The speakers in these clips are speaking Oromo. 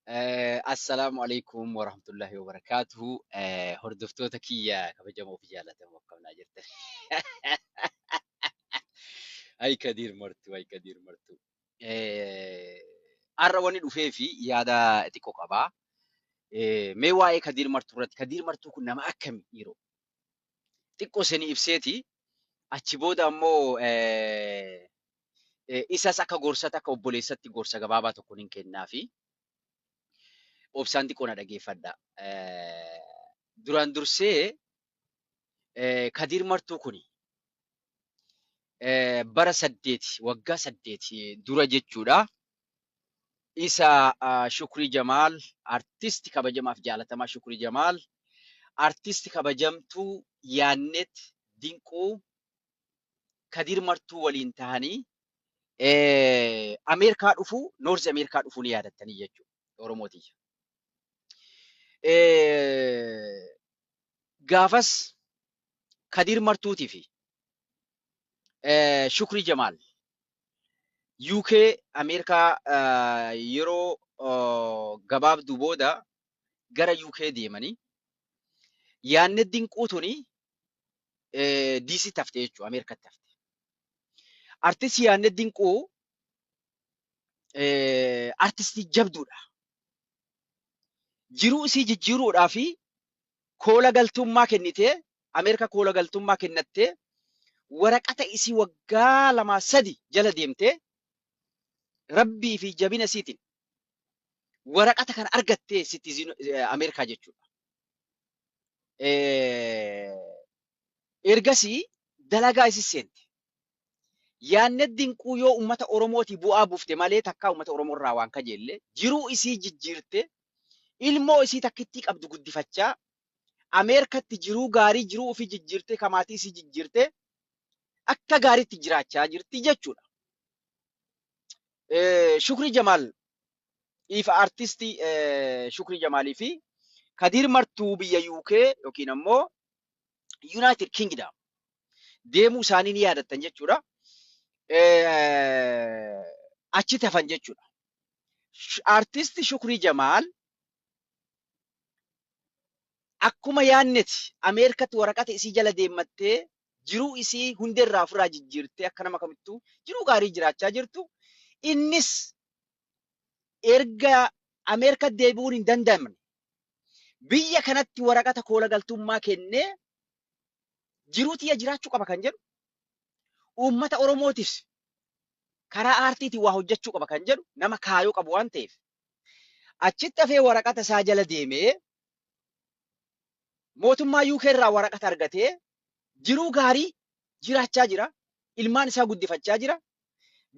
Assalaamu alaikum warahmatullahi wabarakaatuhu. Hordoftoota kiyya kabajamoo fi jaallatamoo, akkam naa jirtan? Ay Kadiir Martuu, ay Kadiir Martuu. Har'a wanni dhufee fi yaada xiqqoo qabaa. Mee waa'ee Kadiir Martuu irratti, Kadiir Martuu kun nama akkami dhiiroo? Xiqqoo isinii ibseeti, achi booda ammoo isas akka gorsatti, akka obboleessatti gorsa gabaabaa tokko nin kennaafi. Obsaan xiqqoo na dhageeffadha. Duraan dursee Kadiir Martuu kuni bara 8, waggaa 8 dura jechuudha. Isa Shukrii Jamaal, artisti kabajamaaf jaalatamaa Shukrii Jamaal, artisti kabajamtuu Yaannet Dinquu, Kadiir Martuu waliin tahanii Ameerikaa dhufuu, North Ameerikaa dhufuu ni yaadattanii jechuudha. Oromoo tiyya. Gaafas Kadiir Martuutii fi Shukrii Jamaal UK Ameerikaa yeroo gabaabduu booda gara UK deemanii, Yaannet Dinquu tuni DC hafte jechuudha, Ameerikatti hafte. Artistii Yaannet Dinquu artistii jabduudha. Jiruu isii jijjiiruudhaa fi koola galtummaa kennitee, Ameerikaa koola galtummaa kennattee, waraqata isii waggaa 2-3 jala deemtee, rabbii fi jabina isiitiin waraqata kana argattee citizen Ameerikaa jechuudha. Ergasii dalagaa isi seente. Yaannet Dinquu yoo uummata Oromootii bu'aa buufte malee takkaa uummata Oromoo irraa waan kajeelle, jiruu isii jijjiirte, ilmoo isii takkittii qabdu guddifachaa, Ameerikatti jiruu gaarii, jiruu ofii jijjiirtee, kamaatii isii jijjiirte, akka gaariitti jiraachaa jirti jechuudha. Shukrii Jamaal ifa artistii Shukrii Jamaalii fi Kadiir Martuu biyya UK yookiin ammoo United Kingdom deemuu isaanii ni yaadattan jechuudha. Achitti hafan jechuudha. Artisti Shukrii Jamaal akkuma yaanneti Ameerikatti waraqata isii jala deemmattee, jiruu isii hundeerraa ofirraa jijjiirtee, akka nama kamittuu jiruu gaarii jiraachaa jirtu, innis erga Ameerikatti deebi'uun hin danda'amne biyya kanatti waraqata koola galtummaa kennee, jiruu tiyya jiraachuu qaba kan jedhu, uummata Oromootiif karaa aartiitiin waa hojjechuu qaba kan jedhu, nama kaayoo qabu waan ta'eef, achitti hafee waraqata isaa jala deemee, mootummaa UK irraa waraqata argatee, jiruu gaarii jiraachaa jira. Ilmaan isaa guddifachaa jira.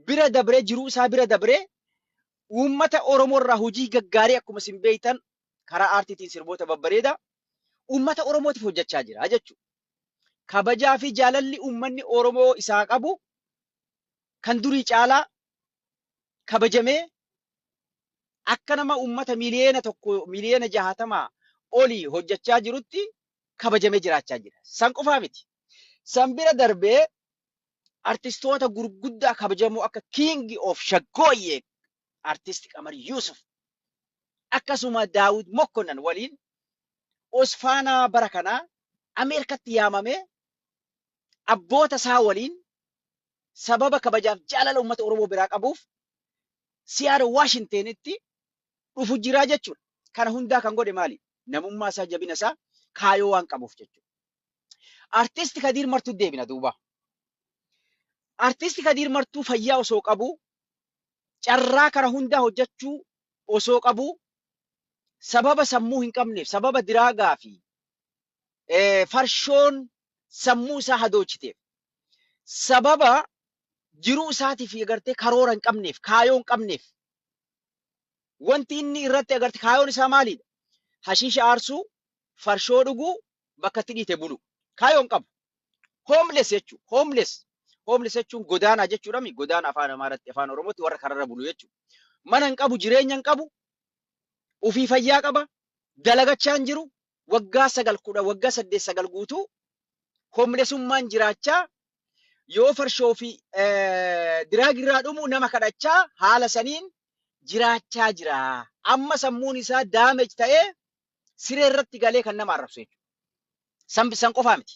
Bira dabree, jiruu isaa bira dabree, uummata Oromoo irraa hojii gaggaarii, akkuma isin beektan, karaa aartiitiin sirboota babbareedaa uummata Oromootiif hojjechaa jira jechuudha. Kabajaa fi jaalalli uummanni Oromoo isaa qabu kan durii caalaa kabajamee, akka nama uummata 1 miiliyoona, 60 miiliyoona olii hojjechaa jirutti kabajamee jiraachaa jira. San qofaa miti. San bira darbee artistoota gurguddaa kabajamoo akka King of Shaggooyyee Artist Qamar Yusuf, akkasuma Daawud Mokkonnan waliin Osfaanaa bara kanaa Ameerikatti yaamamee, abboota isaa waliin, sababa kabajaaf jaalala uummata Oromoo biraa qabuuf Seattle Washingtonitti dhufu jiraa jechuudha. Kana hundaa kan godhe maali? Namummaa isaa, jabina isaa, kaayoo waan qabuuf jechuudha. Artisti Kadiir Martuu deebina duuba. Artisti Kadiir Martuu fayyaa osoo qabu, carraa kana hundaa hojjechuu osoo qabu, sababa sammuu hin qabneef, sababa diraagaa fi farshoon sammuu isaa hadoochiteef, sababa jiruu isaatiif agartee karoora hin qabneef, kaayoo hin qabneef, wanti inni irratti agarte kaayoon isaa maalidha? Hashiisha aarsuu, farshoo dhuguu, bakka itti dhiite bulu. Kaayoo hin qabu. Homeless jechuudha. Homeless. Homeless jechuun godaanaa jechuudha mi? Godaana afaan Amaaraatti, afaan Oromootti warra kararra bulu jechuudha. Mana hin qabu, jireenya hin qabu, ufii fayyaa qaba, dalagachaa hin jiru, waggaa 9, 10, waggaa 8, 9 guutuu homelessummaan jiraachaa, yoo farshoo fi drug irraa dhumu nama kadhachaa, haala saniin jiraachaa jira. Amma sammuun isaa damage ta'ee siree irratti galee kan nama arrabsu jechuudha. San san qofaa miti.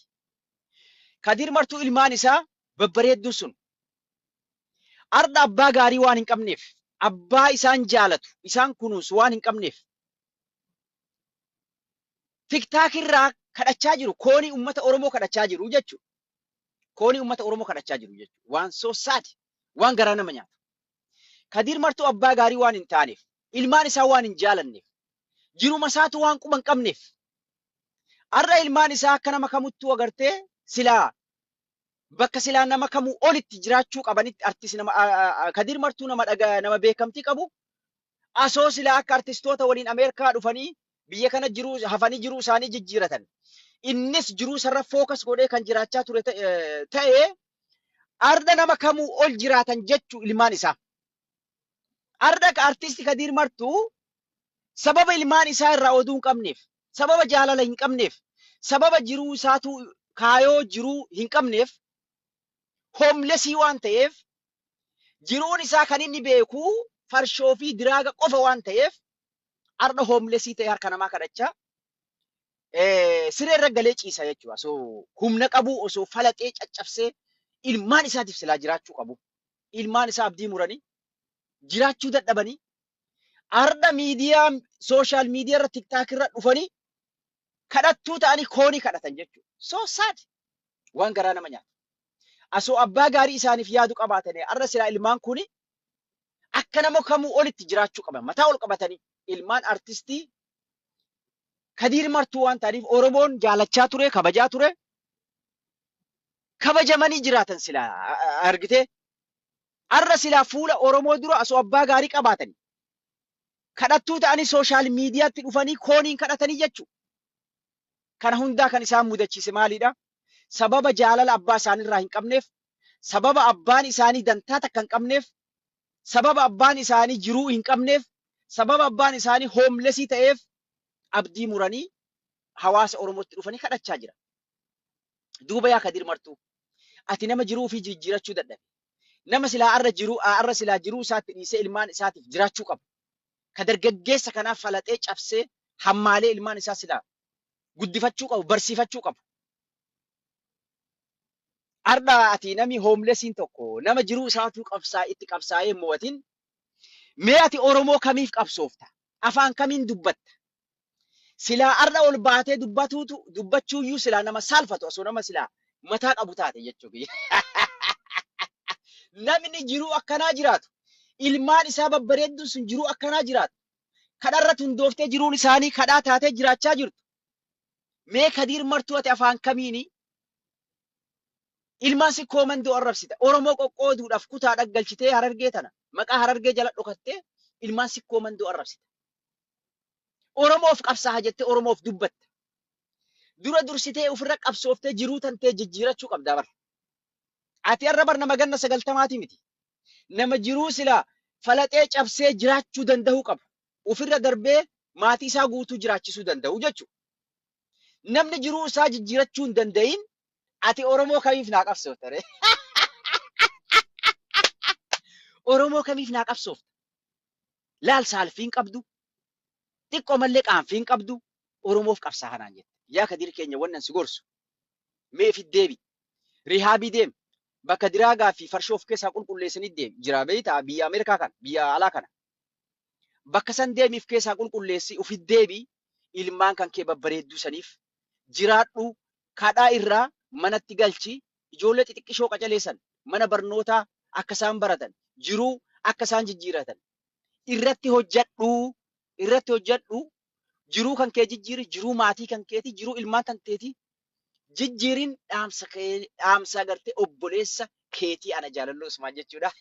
Kadir Martuu ilmaan isaa babbareedduun sun arda abbaa gaarii waan hin qabneef, abbaa isaan jaalatu, isaan kunuunsu waan hin qabneef, TikTok irraa kadhachaa jiru, koonii uummata Oromoo kadhachaa jiru jechuudha. Koonii uummata Oromoo kadhachaa jiru jechuudha. Waan so sad, waan garaa nama nyaatu. Kadir Martuu abbaa gaarii waan hin taaneef, ilmaan isaa waan hin jaalanneef, jiruma isaatu waan quba hin qabneef, har'a ilmaan isaa akka nama kamuttuu agartee silaa bakka silaa nama kamuu olitti jiraachuu qabanitti, artist nama Kadir Martuu, nama dhaga, nama beekamtii qabu, asoo silaa akka artistoota waliin Ameerikaa dhufanii biyya kana jiruu hafanii jiruu isaanii jijjiiratan. Innis jiruu isarra focus godhee kan jiraachaa ture ta'ee arda nama kamuu ol jiraatan jechuu ilmaan isaa. Arda artisti Kadir Martuu sababa ilmaan isaa irraa oduu hin qabneef, sababa jaalala hin qabneef, sababa jiruu isaatu kaayoo jiruu hin qabneef, homeless waan ta'eef, jiruun isaa kan inni beeku farshoo fi drug qofa waan ta'eef, arda homeless ta'e harka namaa kadhachaa siree irra galee ciisa jechuudha. So humna qabu osoo falaxee caccabsee ilmaan isaatiif silaa jiraachuu qabu. Ilmaan isaa abdii muranii jiraachuu dadhabanii arda miidiyaa, social media irra, TikTok irra dhufanii kadhattuu ta'anii koonii kadhatan jechuudha. So sad, waan garaa nama nyaatu. Asoo abbaa gaarii isaaniif yaadu qabaatanii arra silaa ilmaan kuni akka nama kamuu olitti jiraachuu qaban, mataa ol qabatanii. Ilmaan artistii Kadiir Martuu waan ta'aniif Oromoon jaalachaa ture, kabajaa ture. Kabajamanii jiraatan silaa argitee. Arra silaa fuula Oromoo dura asoo abbaa gaarii qabaatanii kadhattuu ta'anii social mediatti dhufanii kooniin kadhatanii jechuudha. Kana hundaa kan isaan mudachiise maalidha? Sababa jaalala abbaa isaaniirraa hin qabneef, sababa abbaan isaanii dantaa takka hin qabneef, sababa abbaan isaanii jiruu hin qabneef, sababa abbaan isaanii homeless ta'eef abdii muranii hawaasa Oromootti dhufanii kadhachaa jira. Duuba yaa Kadir Martuu, ati nama jiruu fi jijjiirachuu dadhabe. Nama silaa arra jiruu arra silaa jiruu isaatti dhiisee ilmaan isaatiif jiraachuu qabu. Ka dargaggeessa kanaaf falaxee cabsee hammaalee ilmaan isaa silaa guddifachuu qabu, barsiifachuu qabu. Arda ati nami homelessiin tokko, nama jiruu isaatuu qabsaa itti qabsaa'ee mo'atin, mee ati Oromoo kamiif qabsoofta? Afaan kamiin dubbatta? Silaa arra ol baatee dubbatuutu dubbachuuyyuu silaa nama saalfatu osoo nama silaa mataa qabu taate jechuudha. Namni jiruu akkanaa jiraatu, ilmaan isaa babbareedduun sun jiruu akkanaa jiraatu, kadharratti hundooftee jiruun isaanii kadhaa taatee jiraachaa jirtu. Mee Kadiir Martuu, ati afaan kamiini ilmaan si koomandoo arrabsita? Oromoo qoqqooduudhaaf kutaa dhaggalchitee Harargee tana maqaa Harargee jala dhokattee ilmaan si koomandoo arrabsita. Oromoof qabsaa'a jettee Oromoof dubbatta. Dura dursitee ofirra qabsooftee jiruu tantee jijjiirachuu qabda bar. Ati har'a bar nama ganna 90ti miti. Nama jiruu silaa falaxee cabsee jiraachuu danda'uu qabu. Ofirra darbee maatii isaa guutuu jiraachisuu danda'u jechuudha. Namni jiruu isaa jijjiirachuu hin danda'in ati Oromoo kamiif naa qabsoofta ree? Oromoo kamiif naa qabsoofta? Laal, saalfii hin qabdu. Xiqqoo mallee qaanfii hin qabdu. Oromoof qabsaa kanaan jette. Yaa Kadir keenya, wannan si gorsu. Mee ifit deebi. Rehab deem. Bakka drug fi farshoo of keessaa qulqulleessanii deemi. Jira beeytaa, biyya Ameerikaa kana, biyya alaa kana. Bakka san deemiif keessaa qulqulleessi, ufit deebi, ilmaan kan kee babbareedduu saniif jiraadhu, kadhaa irraa manatti galchi, ijoollee xixiqqishoo qacaleessan mana barnootaa akka isaan baratan, jiruu akka isaan jijjiiratan irratti hojjadhu, irratti hojjadhu. Jiruu kan kee jijjiiri, jiruu maatii kan keeti, jiruu ilmaan kan teeti jijjiirin. Dhaamsa kee, dhaamsa agartee obboleessa keetii ana Jaalalloo Usmaan jechuudha.